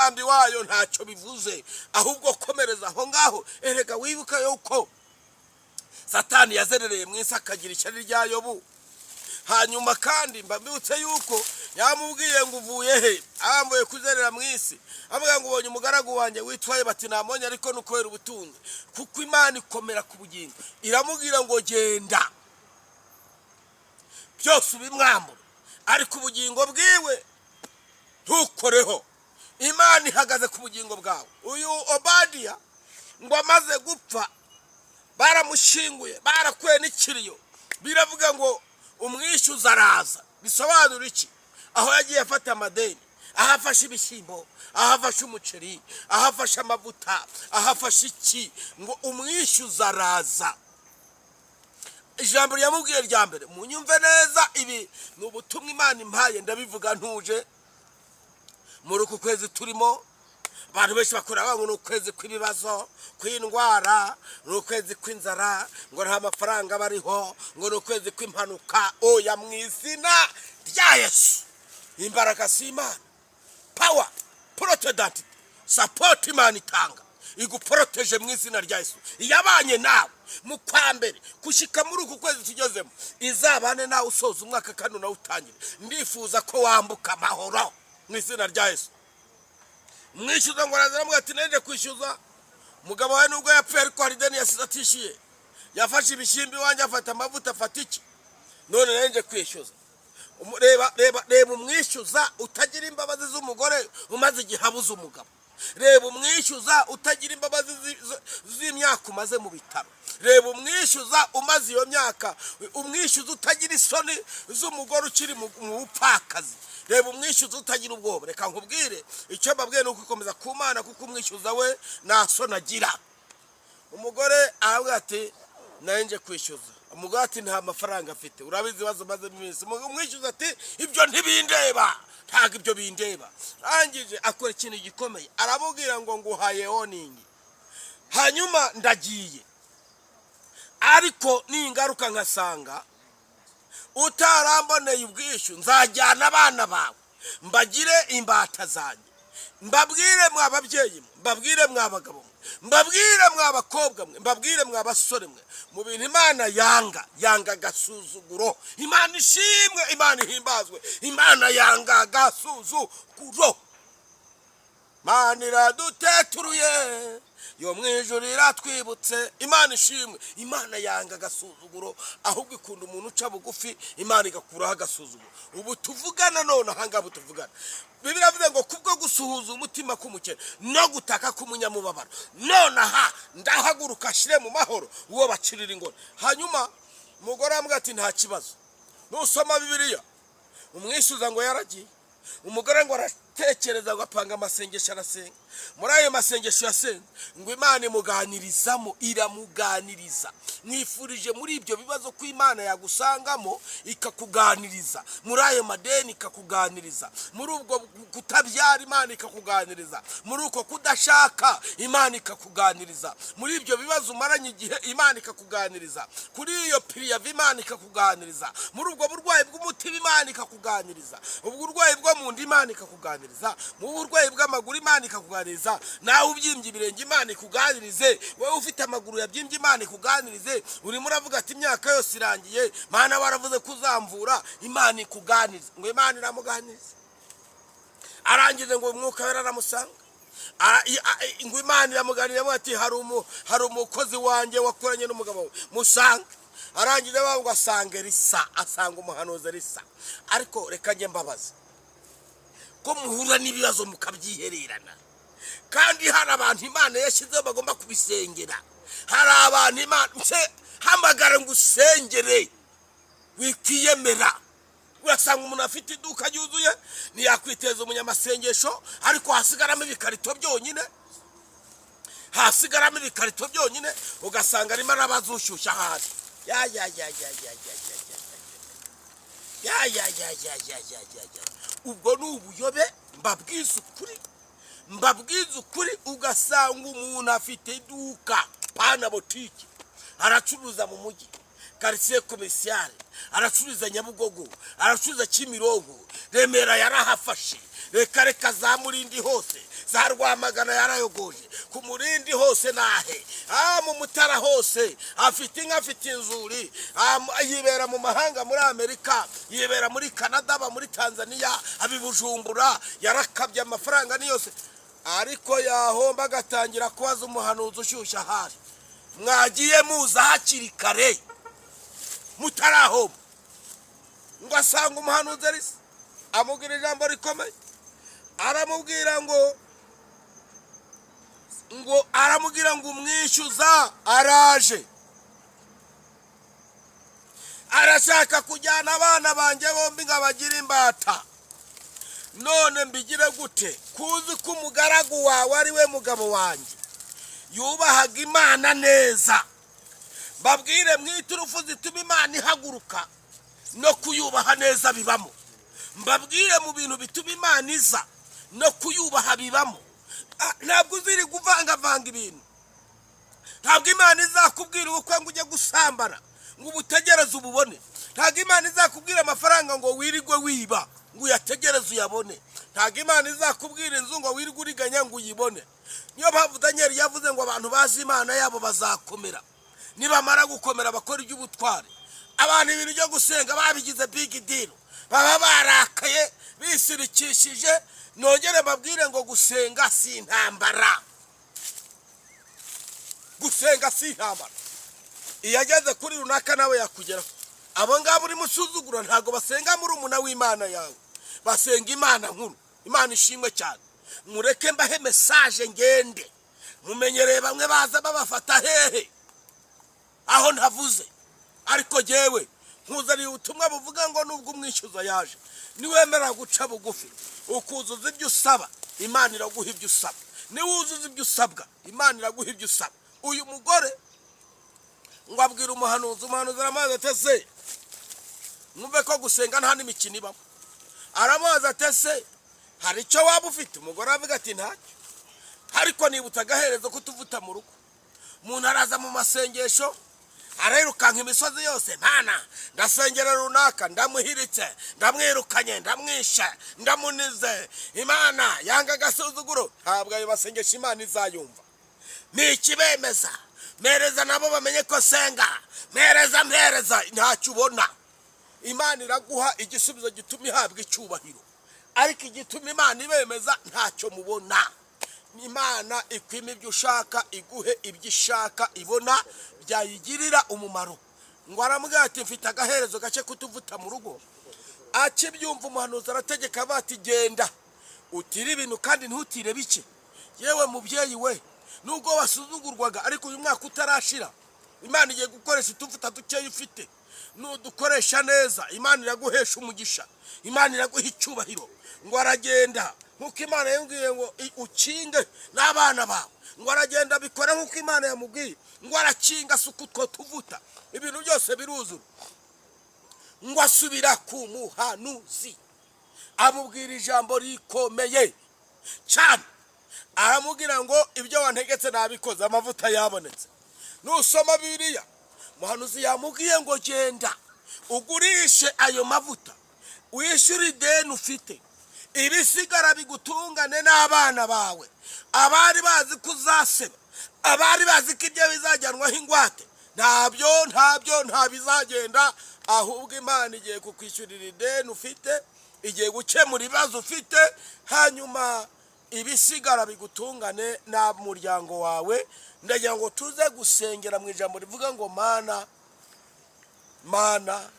umugambi wayo ntacyo bivuze, ahubwo komereza aho ngaho. Erega wibuka yuko Satani yazerereye mu isi akagira ishyari rya Yobu. Hanyuma kandi mbabibutse yuko yamubwiye ngo: "Uvuye he?" Ambuye kuzerera mu isi. Avuga ngo: "Ubonye umugaragu wanjye witwaye?" Bati: "Namonye, ariko ni ukubera ubutunzi." Kuko Imana ikomera ku bugingo, iramubwira ngo: "Genda, byose ubimwambura, ariko ubugingo bwiwe ntukoreho." Imana ihagaze ku bugingo bwawe. Uyu Obadiya ngo amaze gupfa, baramushyinguye, barakuye n'ikiriyo. Biravuga ngo umwishyuza araza. Bisobanura iki? Aho yagiye afata amadeni, aho afashe ibishyimbo, aho afashe umuceri, aho afashe amavuta, aho afashe iki, ngo umwishyuza araza. Ijambo ryamubwiye rya mbere, munyumve neza, ibi ni ubutumwa Imana impaye, ndabivuga ntuje. Muri uku kwezi turimo, abantu benshi bakora ngo ni ukwezi kw'ibibazo, kw'indwara, ni ukwezi kw'inzara, ngo nta mafaranga aba ariho, ngo ni ukwezi kw'impanuka. Oya, mu izina rya Yesu, imbaraga si Imana, power protedantite support Imana itanga iguporoteje mu izina rya Yesu. Yabanye nawe mu kwa mbere gushyika muri uku kwezi tugezemo, izabane nawe usoza umwaka kandi unawutangire. Ndifuza ko wambuka amahoro mu izina rya Yesu. Mwishyuza ngo araza, aramubwira ati: "Nende kwishyuza umugabo wawe, nubwo yapfuye ariko hari ideni yasize atishyuye. Yafashe ibishyimbo iwanjye, afata amavuta, afata iki, none nende kwishyuza." Reba, reba, reba umwishyuza utagira imbabazi z'umugore umaze igihe abuze umugabo. Reba umwishyuza utagira imbabazi z'imyaka umaze mu bitaro. Reba umwishyuza umaze iyo myaka, umwishyuza utagira isoni z'umugore ukiri mu bupfakazi. Reba umwishyuza utagira ubwoba. Reka nkubwire, icyo mbabwiye ni ugukomeza ku Mana, kuko umwishyuza we nta soni agira. Umugore aravuga ati: "Nanjye kwishyuza." Umugore ati: "Nta mafaranga afite, urabizi ibibazo maze iminsi." Umwishyuza ati: "Ibyo ntibindeba, ntabwo ibyo bindeba." Arangije akora ikintu gikomeye, aramubwira ngo: "Nguhaye warning, hanyuma ndagiye, ariko ningaruka nkasanga utaramboneye ubwishyu, nzajyana abana bawe mbagire imbata zanjye. Mbabwire mwa babyeyi mwe, mbabwire mwa bagabo mwe, mbabwire mwa bakobwa mwe, mbabwire mwa basore mwe, mu bintu Imana yanga, yanga agasuzuguro. Imana ishimwe, Imana ihimbazwe. Imana yanga agasuzuguro. Imana iraduteturuye, yo mu ijuru iratwibutse. Imana ishimwe. Imana yanga agasuzuguro, ahubwo ikunda umuntu uca bugufi, Imana igakuraho agasuzuguro. Ubu tuvugana none ahangaha, ubu tuvugana, Bibiliya iravuze ngo: "Kubwo gusuhuza umutima k'umukene no gutaka k'umunyamubabaro, none aha ndahaguruka ashyire mu mahoro uwo bacirira ingoni." Hanyuma umugore aramubwira ati: "Nta kibazo." Nusoma Bibiliya, umwishyuza ngo yaragiye. Umugore ngo aratekereza, ngo apanga amasengesho, arasenga. Muri ayo masengesho yasenze, ngo Imana imuganirizamo, iramuganiriza. Mwifurije muri ibyo bibazo ko Imana yagusangamo ikakuganiriza, muri ayo madeni ikakuganiriza, muri ubwo kutabyara Imana ikakuganiriza, muri uko kudashaka Imana ikakuganiriza, muri ibyo bibazo umaranye igihe Imana ikakuganiriza, kuri iyo préavis Imana ikakuganiriza, muri ubwo burwayi bw'umutima Imana ikakuganiriza, ubwo burwayi bwo mu nda Imana ikakuganiriza, mu burwayi bw'amaguru Imana ikakuganiriza, nawe ubyimbye ibirenge Imana ikuganirize, wowe ufite amaguru yabyimbye Imana ikuganirize. Urimo uravuga ati: "Imyaka yose irangiye, Mana waravuze ko uzamvura." Imana ikuganirize. Ngo Imana iramuganiriza. Arangije ngo Umwuka Wera aramusanga. Ngo Imana iramuganira, avuga ati: "Hari umukozi wanjye wakoranye n'umugabo we, musange." Arangije bavuga ngo asanga Elisa, asanga umuhanuzi Elisa. Ariko reka njye mbabaza, ko muhura n'ibibazo mukabyihererana, kandi hari abantu Imana yashyizeho bagomba kubisengera? Hari abantu Imana nse hamagara ngo usengere, wikwiyemera. Urasanga umuntu afite iduka ryuzuye, ntiyakwiteza umunyamasengesho, ariko hasigaramo ibikarito byonyine, hasigaramo ibikarito byonyine, ugasanga arimo arabaza ushyushya ahandi. Ya ya ya ya ya ya ya ya ya ya ya ya ya ya ya ya! Ubwo ni ubuyobe, mbabwiza ukuri, mbabwiza ukuri. Ugasanga umuntu afite iduka, pana botike, aracuruza mu mujyi, quartier commercial, aracuruza Nyabugogo, aracuruza Kimironko. Remera yarahafashe, reka reka, za Murindi hose, za Rwamagana yarayogoje, ku Murindi hose nahe, mu Mutara hose afite inka, afite inzuri, yibera mu mahanga, muri Amerika, yibera muri Canada, aba muri Tanzania, aba i Bujumbura, yarakabye, amafaranga ni yose, ariko yahomba agatangira kubaza umuhanuzi ushyushya ahari. Mwagiye muza hakiri kare mutarahomba. Ngo asanga umuhanuzi Elisa, amubwira ijambo rikomeye, aramubwira ngo umwishyuza araje, arashaka kujyana abana banjye bombi ngo abagire imbata. None mbigire gute, kuzi ko umugaragu wawe ari we mugabo wanjye yubahaga Imana neza? Babwire mwite urufu zituma Imana ihaguruka, no kuyubaha neza bibamo. Mbabwire mu bintu bituma Imana iza, no kuyubaha bibamo. Ntabwo uziri kuvangavanga ibintu. Ntabwo Imana izakubwira ubukwe ngo ujye gusambana ngo ubutegereze ububone. Ntabwo Imana izakubwira amafaranga ngo wirigwe wiba ngo uyategereze uyabone. Ntabwo Imana izakubwira inzu ngo wirigwe uriganya ngo uyibone. Niyo mpamvu Daniel yavuze ngo abantu bazi Imana yabo bazakomera, nibamara gukomera bakora iby'ubutwari. Abantu ibintu byo gusenga babigize big deal, baba barakaye, bisirikishije. Nongere mbabwire ngo gusenga si intambara, gusenga si intambara. Iyo ageze kuri runaka nawe yakugeraho. Abo ngabo urimo usuzugura ntabwo basenga muri umuna w'Imana yawe, basenga Imana nkuru. Imana ishimwe cyane. Mureke mbahe message ngende. Mumenyereye bamwe baza babafata hehe aho ntavuze, ariko jyewe nkuzaniye ubutumwa buvuga ngo nubwo umwishyuza yaje, niwemera guca bugufi ukuzuza ibyo usaba, Imana iraguha ibyo usaba. Niwuzuza ibyo usabwa, Imana iraguha ibyo usaba. Uyu mugore ngo abwira umuhanuzi, umuhanuzi aramubaza ati: "Ese?" Mwumve ko gusenga nta n'imikino ibamo. Aramubaza ati: "Ese hari icyo waba ufite?" Umugore aravuga ati: "Ntacyo, ariko nibutse agaherezo kutuvuta mu rugo." Umuntu araza mu masengesho, arirukanka imisozi yose: "Mana, ndasengera runaka, ndamuhiritse, ndamwirukanye, ndamwishe, ndamunize, Imana yanga agasuzuguro." Ntabwo ayo masengesho Imana izayumva. Ni ikibemeza: "Mpereza nabo bamenye ko senga, mpereza, mpereza." Ntacyo ubona. Imana iraguha igisubizo gituma ihabwa icyubahiro, ariko igituma Imana ibemeza ntacyo mubona. Imana ikwima ibyo ushaka, iguhe ibyo ishaka, ibona byayigirira umumaro. Ngo aramubwira ati: "Mfite agaherezo gake kutuvuta mu rugo." Akibyumva, umuhanuzi arategeka bati: "Genda utire ibintu kandi ntutire bike." Yewe mubyeyi we, nubwo wasuzugurwaga, ariko uyu mwaka utarashira Imana igiye gukoresha utuvuta dukeya ufite. Nudukoresha neza, Imana iraguhesha umugisha, Imana iraguha icyubahiro. Ngo aragenda nk'uko Imana yamubwiye ngo ukinge n'abana bawe. Ngo aragenda abikora nk'uko Imana yamubwiye. Ngo arakinga, asuka utwo tuvuta, ibintu byose biruzura. Ngo asubira ku muhanuzi, amubwira ijambo rikomeye cyane. Aramubwira ngo: "Ibyo wantegetse nabikoze, amavuta yabonetse." Nusoma Bibiliya, muhanuzi yamubwiye ngo: "Genda ugurishe ayo mavuta, wishyure ideni ufite, ibisigara bigutungane n'abana bawe. Abari bazi ko uzaseba, abari bazi ko ibyo bizajyanwaho ingwate, ntabyo, ntabyo, nta bizagenda. Ahubwo Imana igiye kukwishyurira ideni ufite, igiye gukemura ibibazo ufite, hanyuma ibisigara bigutungane n'umuryango wawe." Ndagira ngo tuze gusengera mu ijambo rivuga ngo: "Mana, Mana,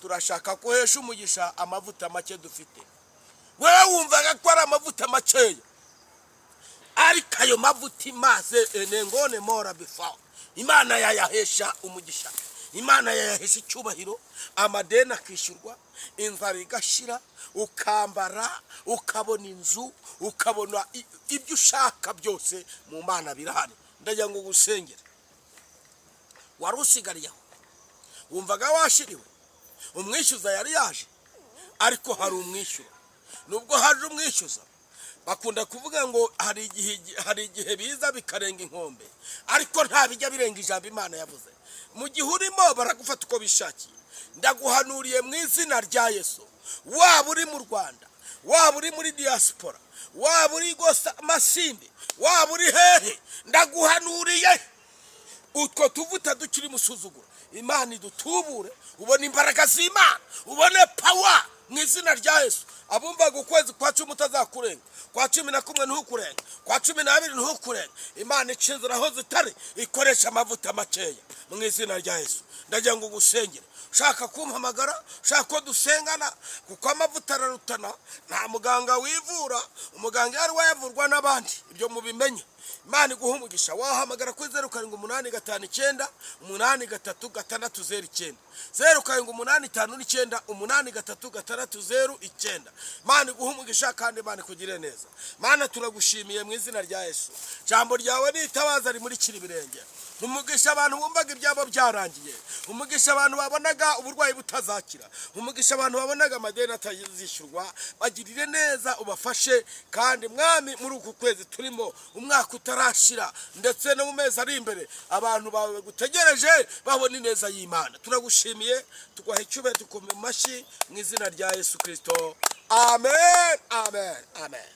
turashaka kuhesha umugisha amavuta make dufite." Wewe wumvaga ko ari amavuta makeya, ariko ayo mavuta imaze enengone mora before, Imana yayahesha umugisha, Imana yayahesha icyubahiro, amadeni akishyurwa, inzara igashira, ukambara, ukabona inzu, ukabona ibyo ushaka byose. Mu Mana birahari. Ndagira ngo gusengere. Wari usigariye aho, wumvaga washiriwe, umwishyuza yari yaje, ariko hari umwishyura. Nubwo haje umwishyuza, bakunda kuvuga ngo hari igihe biza bikarenga inkombe, ariko nta bijya birenga ijambo Imana yavuze. Mu gihe urimo baragufata uko bishakiye, ndaguhanuriye mu izina rya Yesu. Waba uri mu Rwanda, waba uri muri diaspora, waba uri gosa Masindi, waba uri hehe, ndaguhanuriye utwo tuvuta dukiri musuzuguro. Imana idutubure, ubone imbaraga z'Imana, ubone power mu izina rya Yesu. Abumvaga ukwezi kwa 10 utazakurenga, kwa 11 ntukurenga, kwa 12 ntukurenga, Imana ica inzira aho zitari, ikoresha amavuta makeya mu izina rya Yesu. Ndagira ngo ugusengere. Ushaka kumpamagara, ushaka ko dusengana, kuko amavuta ararutana. Nta muganga wivura, umuganga iyo ari we yavurwa n'abandi, ibyo mubimenye. Imana iguha umugisha. Wahamagara kuri 0785983609, 0785983609. Imana iguha umugisha kandi Imana ikugire neza. Mana, turagushimiye mu izina rya Yesu. Jambo ryawe ni itabaza rimurikira ibirenge. Umugisha abantu bumvaga ibyabo byarangiye, umugisha abantu babonaga uburwayi butazakira, umugisha abantu babonaga amadeni atazishyurwa. Bagirire neza, ubafashe kandi Mwami, muri uku kwezi turimo, umwaka utarashira, ndetse no mu mezi ari imbere, abantu bawe bagutegereje babona ineza y'Imana. Turagushimiye, tuguha icyubahiro, tukoma amashyi mu izina rya Yesu Kirisito. Amen, amen, amen.